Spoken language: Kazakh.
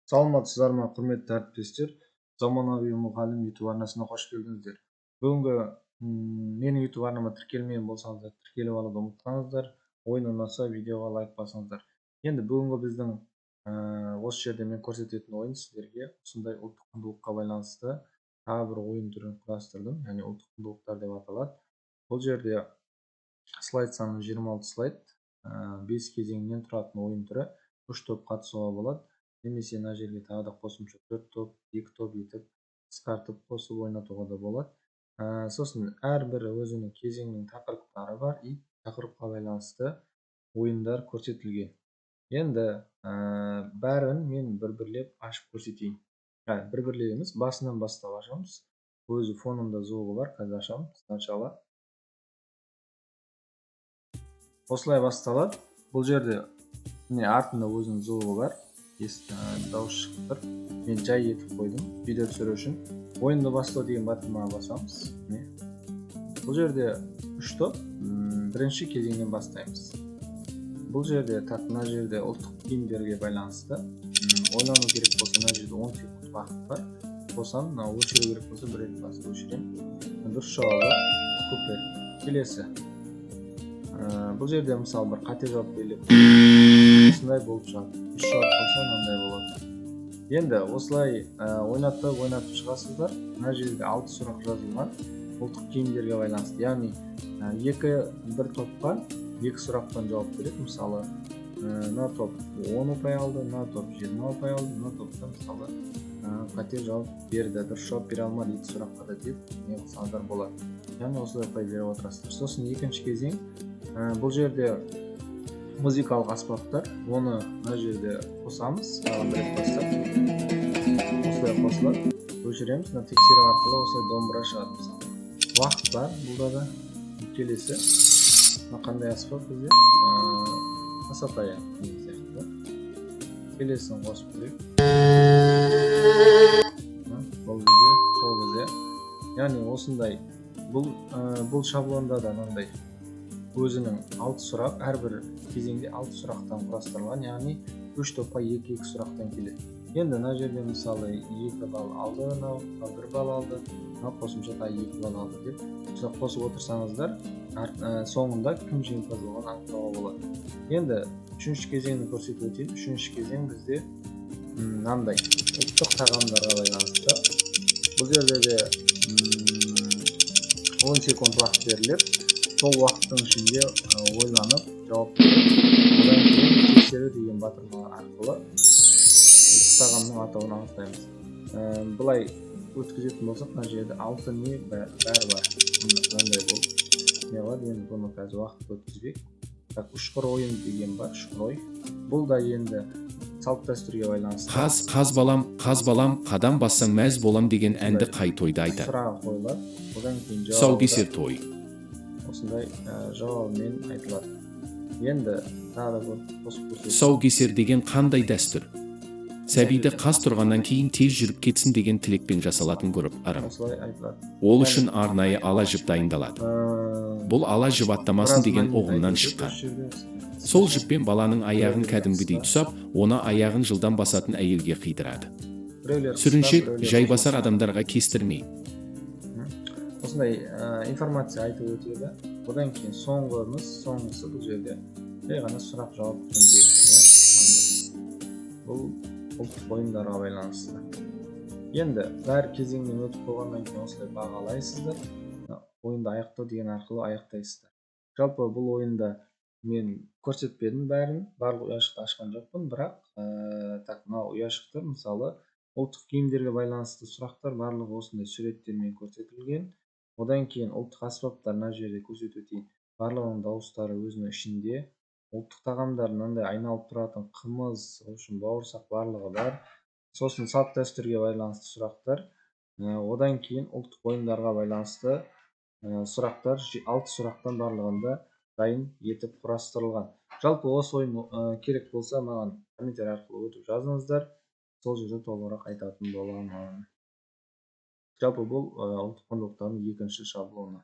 Саламатсыздар ма, құрметті әріптестер! Заманауи мұғалім YouTube арнасына қош келдіңіздер. Бүгінгі менің YouTube арнама тіркелмеген болсаңыздар, тіркеліп алуды ұмытпаңыздар. Ойын ұнаса, видеоға лайк басыңыздар. Енді бүгінгі біздің осы жерде мен көрсететін ойын сіздерге осындай ұлттық құндылыққа байланысты тағы бір ойын түрін құрастырдым, яғни ұлттық құндылықтар деп аталады. Бұл жерде слайд саны 26 слайд, 5 кезеңнен тұратын ойын түрі, 3 топ қатысуға болады. Немесе мына жерге тағы да қосымша 4 топ, 2 топ етіп қысқартып қосып ойнатуға да болады. Сосын әрбір өзінің кезеңнің тақырыптары бар, и тақырыпқа байланысты ойындар көрсетілген. Енді бәрін мен бір-бірлеп ашып көрсетейін. Бір-бірлеп емес, басынан бастап ашамыз. Өзі фонында звугы бар, қазір ашамын. Сначала. Осылай басталады. Бұл жерде міне артында өзінің звугы бар. Дауыс шығып тұр. Мен жай етіп қойдым видео түсіру үшін. Ойынды бастау деген батырмаға басамыз. Міне. Бұл жерде 3 топ, бірінші кезеңнен бастаймыз. Бұл жерде так, мына жерде ұлттық киімдерге байланысты ойлану керек болса, мына жерде 10 секунд уақыт бар. Қосам, мына өшіру керек болса, бір рет басып өшіремін. Дұрыс жауабы купе. Келесі. Бұл жерде мысалы бір қате жауап беріліп, осындай болып шығады. Үш жауап болса, мынандай болады. Енді осылай ойнатып, ойнатып шығасыздар. Мына жерде 6 сұрақ жазылған ұлттық киімдерге байланысты. Яғни екі бір топқа екі сұрақтан жауап береді. Мысалы, мына топ 10 ұпай алды, мына топ 20 ұпай алды, мына топта мысалы қате жауап берді, дұрыс жауап бере алмады екі сұраққа да деп не қылсаңыздар болады. Яғни осылай ұпай беріп отырасыздар. Сосын екінші кезең, бұл жерде музыкалық аспаптар, оны мына жерде қосамыз, тағы бір рет бастап осылай қосылады, өшіреміз. Мына тексеру арқылы осылай домбыра шығады мысалы. Уақыт бар бұлда да. Келесі мына қандай аспап бізде? Асатаяқ деген сияқты. Келесін қосып көрейік. Бұл бізде қобыз, иә. Яғни осындай бұл шаблонда да мынандай өзінің 6 сұрақ, әрбір кезеңде 6 сұрақтан құрастырылған, яғни 3 топқа 2-2 сұрақтан келеді. Енді мына жерде мысалы 2 балл алды, мынау 1 балл алды, мынау қосымша тағы 2 балл алды деп осылай қосып отырсаңыздар, соңында кім жеңімпаз болғанын анықтауға болады. Енді үшінші кезеңді көрсетіп өтейін. Үшінші кезең бізде мынандай ұлттық тағамдарға байланысты. Бұл жерде де 10 секунд уақыт беріледі. Сол уақыттың ішінде ойланып жауап беріп, одан кейін тексеру деген батырма арқылы ұлттық тағамның атауын анықтаймыз. Былай өткізетін болсақ, мына жерде 6 не бәрі бар. Мынандай болып не қылады. Енді бұны қазір уақыт өткізбек. Так, ұшқыр ойын деген бар, ұшқыр ой. Бұл да енді салт дәстүрге байланысты. Қаз, қаз балам, қаз балам, қадам бассаң, мәз болам деген әнді қай тойда айтады? Сұрағы қойылады, одан кейін жауабы да Тұсаукесер той. осындай жауабымен айтылады. Енді тағы да бір қосып көрсетейін. Тұсаукесер деген қандай дәстүр? Сәбиді қаз тұрғаннан кейін тез жүріп кетсін деген тілекпен жасалатын ғұрып, ырым. Осылай айтылады. Ол үшін арнайы ала жіп дайындалады. Бұл ала жіп аттамасын Біраз деген мәлімет ұғымнан айтып өтті шыққан. осы жерде. Сол жіппен баланың аяғын кәдімгідей тұсап, оны аяғын жылдам басатын әйелге қидырады. Біреулер қыста, Сүріншек біреулер жайбасар қыста. адамдарға кестірмей. Осындай информация айтып өтеді. Одан кейін соңғымыз, соңғысы бұл жерде жай ғана сұрақ жауап түріндегі, иә. Бұл ұлттық ойындарға байланысты. Енді бәрі кезеңнен өтіп болғаннан кейін осылай бағалайсыздар. Мына ойынды аяқтау деген арқылы аяқтайсыздар. Жалпы бұл ойында мен көрсетпедім бәрін, барлық ұяшықты ашқан жоқпын, бірақ так, мынау ұяшықты мысалы ұлттық киімдерге байланысты сұрақтар барлығы осындай суреттермен көрсетілген. Одан кейін ұлттық аспаптар мына жерде көрсетіп өтейін. Барлығының дауыстары өзінің ішінде. Ұлттық тағамдар мынандай айналып тұратын қымыз, в общем, бауырсақ, барлығы бар. Сосын салт дәстүрге байланысты сұрақтар. Одан кейін ұлттық ойындарға байланысты сұрақтар, 6 сұрақтан барлығында дайын етіп құрастырылған. Жалпы осы ойын керек болса, маған комментарий арқылы өтіп жазыңыздар. Сол жерде толығырақ айтатын боламын. Жалпы бұл ұлттық құндылықтардың екінші шаблоны.